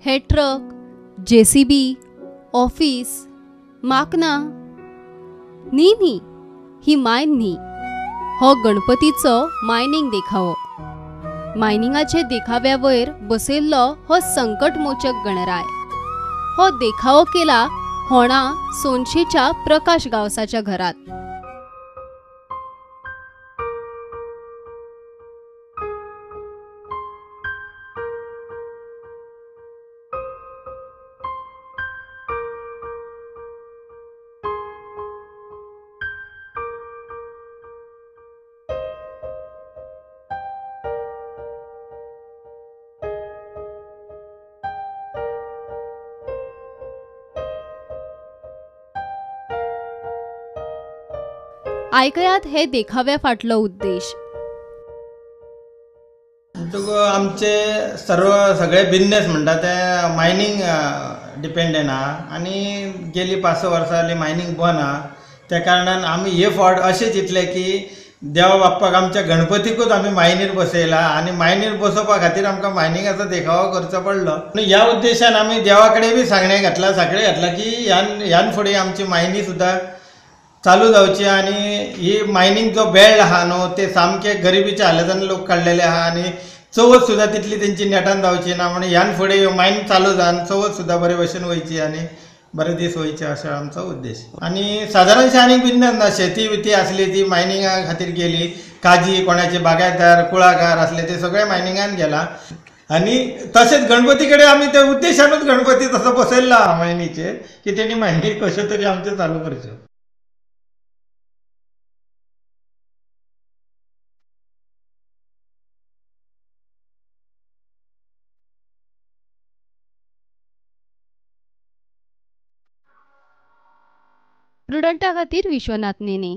हे truck, JCB, office, माकनां न्ही न्ही, ही मायन न्ही, हो गणपतीचो मायनींग देखावो। मायनिंगाचे देखाव्या वयर बसयल्लो हो संकटमोचक गणराय। हो देखावो केला होणा सोनशेच्या प्रकाश गांवसाच्या घरात। आयकयात हे देखाव्या फाटलो उद्देश। आमचे सर्व सगळे बिजनेस म्हणटा ते मायनींग डिपेंडंट आहा आनी गेली 5-6 वर्सां जाली मायनींग बंद आहा। त्या कारणान आमी हे फावट अशें चिंतलें की देवा बाप्पाक आमच्या गणपतीकूच आमी मायनीर बसयला आनी मायनीर बसोवपा खातीर आमकां मायनिंगाचो देखावो करचो पडलो। ह्या उद्देशान आमी देवा कडेन बी सांगणें घातलां, साकडे घातलां की ह्यान फुडें आमची मायनी सुद्दां चालू जावची आनी ही मायनींग जो बेल्ड आहा न्हू ते सामके गरिबीच्या हालतान लोक काडलेले आहा आनी चवथ सुद्दां तितली तेंची नेटान जावची ना, म्हणून ह्यान फुडें ह्यो मायन चालू जावन चवथ सुद्दां बरे भशेन वयची आनी बरे दीस वयचे असो आमचो उद्देश। आनी सादारणशें आनीक बिजनेस ना, शेती बिती आसली ती मायनिंगा खातीर गेली, काजी कोणाचे बागायतदार कुळागार आसले ते सगळे मायनिंगान गेला। आनी तशेंच गणपती कडेन आमी त्या उद्देशानूच गणपती तसो बसयल्लो मायनीचेर की तेणी मायनी कश्यो तरी आमच्यो चालू करच्यो। प्रुडंटा खातीर विश्वनाथ नेने।